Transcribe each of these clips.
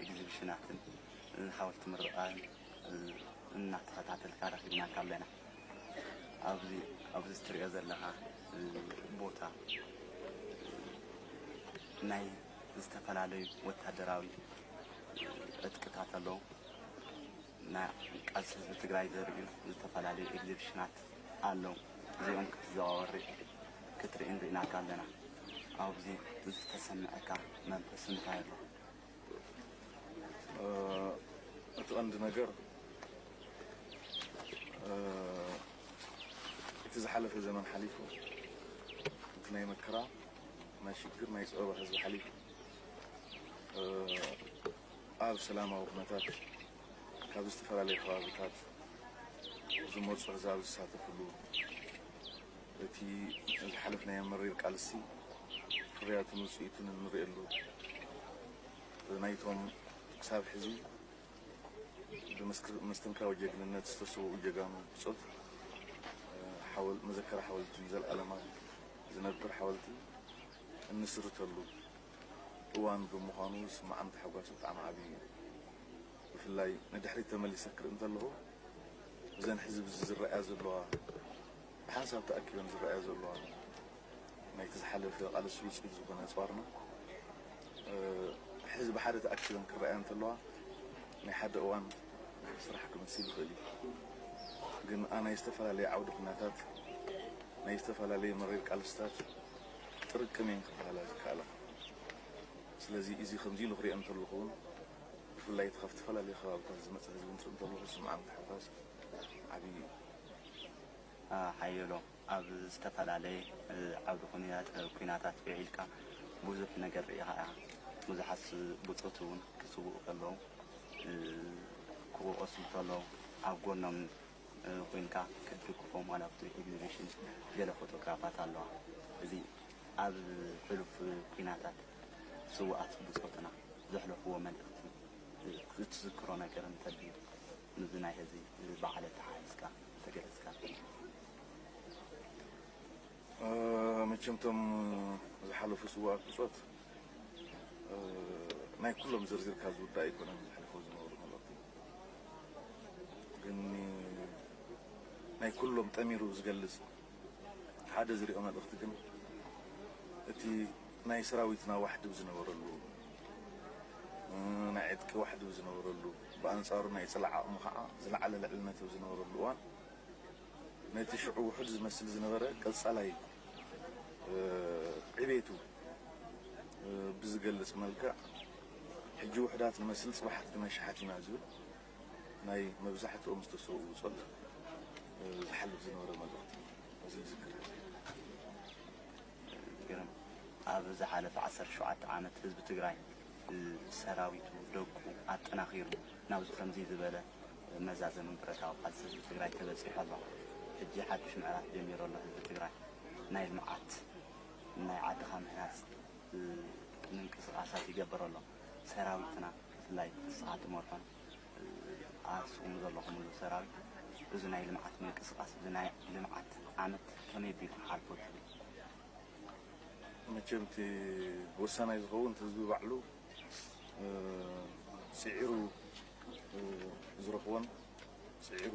ኤግዚቢሽናትን ሓወልቲ ምርቓን እናተኸታተልካ ረኺብናካ ኣለና። ኣብዚ ኣብዚ እትሪኦ ዘለኻ ቦታ ናይ ዝተፈላለዩ ወታደራዊ ዕጥቅታት ኣለዉ። ናይ ቃልሲ ህዝቢ ትግራይ ዘርእዩ ዝተፈላለዩ ኤግዚቢሽናት ኣለዉ። እዚኦም ክትዘዋወር ክትርኢ ንርኢናካ ኣለና። ኣብዚ ዝተሰምዐካ መንፈስ እንታይ ኣሎ? እቲ ቀንዲ ነገር እቲ ዝሓለፈ ዘመን ሓሊፉ፣ እቲ ናይ መከራ፣ ናይ ሽግር፣ ናይ ፀበባ ህዝቢ ሓሊፉ ኣብ ሰላማዊ ኩነታት ካብ ዝተፈላለዩ ከባብታት ዝመፁ ኣህዛብ ዝሳተፍሉ፣ እቲ ዝሓለፍናዮ መሪር ቃልሲ ፍርያቱን ውፅኢቱን እንርእየሉ፣ ናይቶም ክሳብ ሕዚ ብመስተንክራዊ ጀግንነት ዝተሰውኡ ጀጋኑ ብፆት መዘከሪ ሓወልቲ፣ ንዘለኣለማዊ ዝነብር ሓወልቲ እንስርተሉ እዋን ብምዃኑ ዝስምዓኒ ታሕጓስ ብጣዕሚ ዓብዪ እዩ። ብፍላይ ንድሕሪት ተመሊሰ ክርኢ እንተለኹ፣ እዘን ሕዚ ዝረኣያ ዘለዋ፣ ብሓንሳብ ተኣኪበን ዝረኣያ ዘለዋ፣ ናይቲ ዝሓለፈ ቃልሲ ውፅኢት ዝኾነ ኣፅዋርና ሕዚ ብሓደ ተኣኪበን ክረኣያ እንተለዋ፣ ናይ ሓደ እዋን ስራሕ ክመስል ይኽእል እዩ። ግን ናይ ዝተፈላለዩ ዓውዲ ኩነታት፣ ናይ ዝተፈላለዩ መሪር ቃልስታት ጥርቅም እየን ክበሃላ ዝከኣላ። ስለዚ እዚ ከምዚ ኢሉ ክሪኦ እንተለኹ እውን፣ ብፍላይ እቲ ካብ ዝተፈላለዩ ከባብታት ዝመፀ ህዝቢ እንትርኢ እንተለኹ ዝስምዓኒ ታሕጓስ ዓብዪ እዩ። ሓየሎ ኣብ ዝተፈላለየ ዓውዲ ኩነታት ውዒልካ ብዙሕ ነገር ርኢኻ ኢኻ። ብዙሓት ብፆት እውን ክስውኡ ከለዉ ክቕቐሱ ከለዉ ኣብ ጎኖም ኮይንካ ክትድግፎም ዋላ ኣብቲ ኤግዚቢሽን ገለ ፎቶግራፋት ኣለዋ። እዚ ኣብ ሕሉፍ ኲናታት ስውኣት ብጾትና ዘሕለፍዎ መልእኽቲ እትዝክሮ ነገር እንተልዩ ምስዚ ናይ ሕዚ በዓል ኣተሓሒዝካ እንተገለጽካልና። መቸም እቶም ዝሓለፉ ስውኣት ብጾት ናይ ኩሎም ዘርዚርካ ዝውዳእ ኣይኮነን። ዝሓለፈ ዝነበሩ መልእኽቲ ግን ናይ ኩሎም ጠሚሩ ዝገልጽ ሓደ ዝሪኦ መልእኽቲ ግን እቲ ናይ ሰራዊትና ዋሕዲ ብዝነበረሉ፣ ናይ ዕጥቂ ዋሕዲ ብዝነበረሉ፣ ብኣንጻሩ ናይ ጽላእ ዓቕሚ ከዓ ዝለዓለ ልዕልነት ብዝነበረሉ እዋን ነቲ ሽዑ ውሑድ ዝመስል ዝነበረ ቀጻላይ ዕቤቱ ብዝገልጽ መልክዕ ሕጂ ውሑዳት ንመስል ጽባሓት ግን ኣሽሓት ኢና ዝብል ናይ መብዛሕትኦም ዝተሰውኡ ብጾት ዝሓልፍ ዝነበረ መልእኽቲ እዚ ይዝክር። ግርም። ኣብ ዝሓለፈ ዓሰርተ ሸውዓተ ዓመት ህዝቢ ትግራይ ሰራዊቱ ደቁ ኣጠናኺሩ ናብዚ ከምዚ ዝበለ መዛዘሚ ብረታዊ ቃልሲ ህዝቢ ትግራይ ተበፂሑ ኣሎ። ሕጂ ሓዱሽ ምዕራፍ ጀሚሩ ኣሎ ህዝቢ ትግራይ። ናይ ልምዓት ናይ ዓድኻ ምህናፅ ምንቅስቃሳት ይገብር ኣሎ። ሰራዊትና ብፍላይ ንስኻ ትመርሖን ኣስኹም ዘለኹምሉ ሰራዊት እዚ ናይ ልምዓት ምንቅስቃስ እዚ ናይ ልምዓት ዓመት ከመይ ኣቢሉ ክሓልፎ ትብል? መቸም እቲ ወሳናይ ዝኸውን እቲ ህዝቢ ባዕሉ ፅዒሩ ዝረኽቦን ፅዒሩ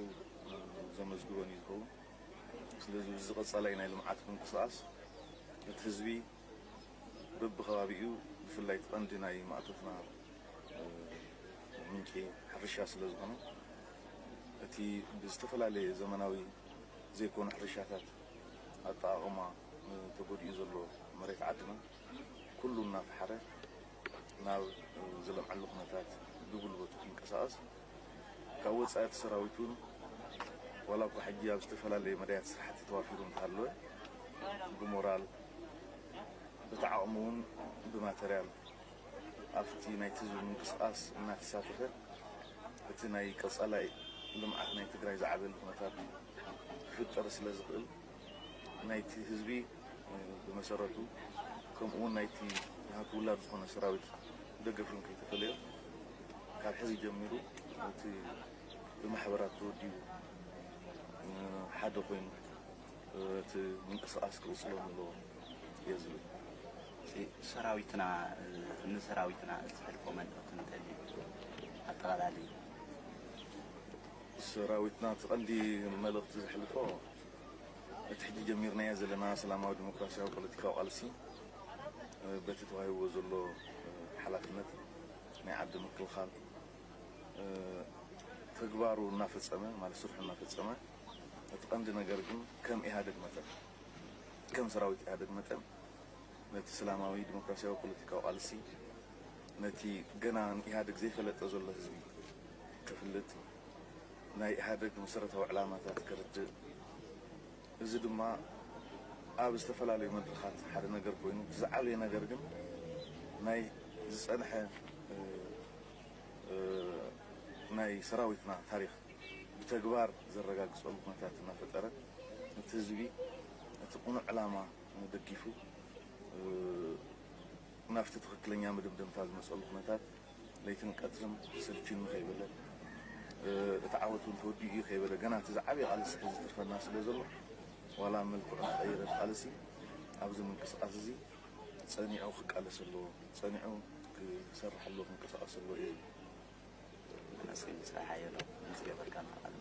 ዘመዝግቦን እዩ ዝኸውን። ስለዚ እዚ ቀፃላይ ናይ ልምዓት ምንቅስቃስ እቲ ህዝቢ በብከባቢኡ ብፍላይ እቲ ቀንዲ ናይ ማእቶትና ምንጪ ሕርሻ ስለ ዝኾነ እቲ ብዝተፈላለየ ዘመናዊ ዘይኮኑ ሕርሻታት ኣጠቓቕማ ተጎዲኡ ዘሎ መሬት ዓድና ኩሉ እናፈሓረ ናብ ዝለምዓሉ ኩነታት ብጉልበቱ ክንቀሳቐስ ካብ ወፃኢ እቲ ሰራዊት እውን ዋላ እኳ ሕጂ ኣብ ዝተፈላለየ መዳያት ስራሕቲ ተዋፊሩ እንተሃለወ ብሞራል ብቲ ዓቕሚ እውን ብማተርያል ኣብቲ ናይቲ ህዝቢ ምንቅስቃስ እናተሳተፈ እቲ ናይ ቀፃላይ ልምዓት ናይ ትግራይ ዝዓበየሉ ኩነታት ክፍጠር ስለ ዝኽእል ናይቲ ህዝቢ ብመሰረቱ ከምኡ እውን ናይቲ ናቱ ውላድ ዝኾነ ሰራዊት ደገፍን ከይተፈለዮ ካብ ሕዚ ጀሚሩ እቲ ብማሕበራት ተወዲቡ ሓደ ኮይኑ እቲ ምንቅስቃስ ክቕፅሎም ኣለዎ እየ ዝብል። ሰራዊትና ንሰራዊትና እትሕልፎ መልእኽቲ እንተልዩ ይፈላለዩ። ሰራዊትና እቲ ቀንዲ መልእኽቲ ዘሕልፎ፣ እቲ ሕጂ ጀሚርናዮ ዘለና ሰላማዊ ዲሞክራሲያዊ ፖለቲካዊ ቃልሲ፣ እ፣ በቲ ተዋሂብዎ ዘሎ፣ እ፣ ሓላፍነት ናይ ዓዲ ምክልኻል፣ እ፣ ተግባሩ እናፈጸመ፣ ማለት ስርሑ እናፈጸመ፣ እቲ ቀንዲ ነገር ግን ከም ኢህኣደግ መጠን፣ ከም ሰራዊት ኢህኣደግ መጠን፣ ነቲ ሰላማዊ ዲሞክራሲያዊ ፖለቲካዊ ቃልሲ፣ ነቲ ገና ንኢህኣደግ ዘይፈለጠ ዘሎ ህዝቢ ከፍልጥ፣ ናይ ኢህኣደግ መሰረታዊ ዕላማታት ከርድእ፣ እዚ ድማ ኣብ ዝተፈላለዩ መድረኻት ሓደ ነገር ኮይኑ፣ እቲ ዝዓበየ ነገር ግን ናይ ዝጸንሐ፣ እ፣ እ፣ ናይ ሰራዊትና ታሪኽ ብተግባር ዘረጋግጸሉ ኩነታት እናፈጠረ፣ እቲ ህዝቢ እቲ ቅኑዕ ዕላማ ደጊፉ፣ እ፣ ናብቲ ትኽክለኛ መደምደምታ ዝመጸሉ ኩነታት ለይትን ቀትርን ስልችኒ ከይበለ፣ እ፣ እቲ ዓወት እውን ተወዲኡ እዩ ከይበለ፣ ገና እቲ ዝዓበየ ቃልሲ ዝተርፈና ስለ ዘሎ፣ ዋላ መልክዑ እናቐየረ ቃልሲ ኣብዚ ምንቅስቃስ እዚ ጸኒዑ ክቃለስ ኣለዎ፣ ጸኒዑ ክሰርሕ ኣለዎ፣ ክንቀሳቀስ ኣለዎ እዩ። ኣመስግን ስራሕ ኣየሎ ምስ ገበርካ ንዓለም።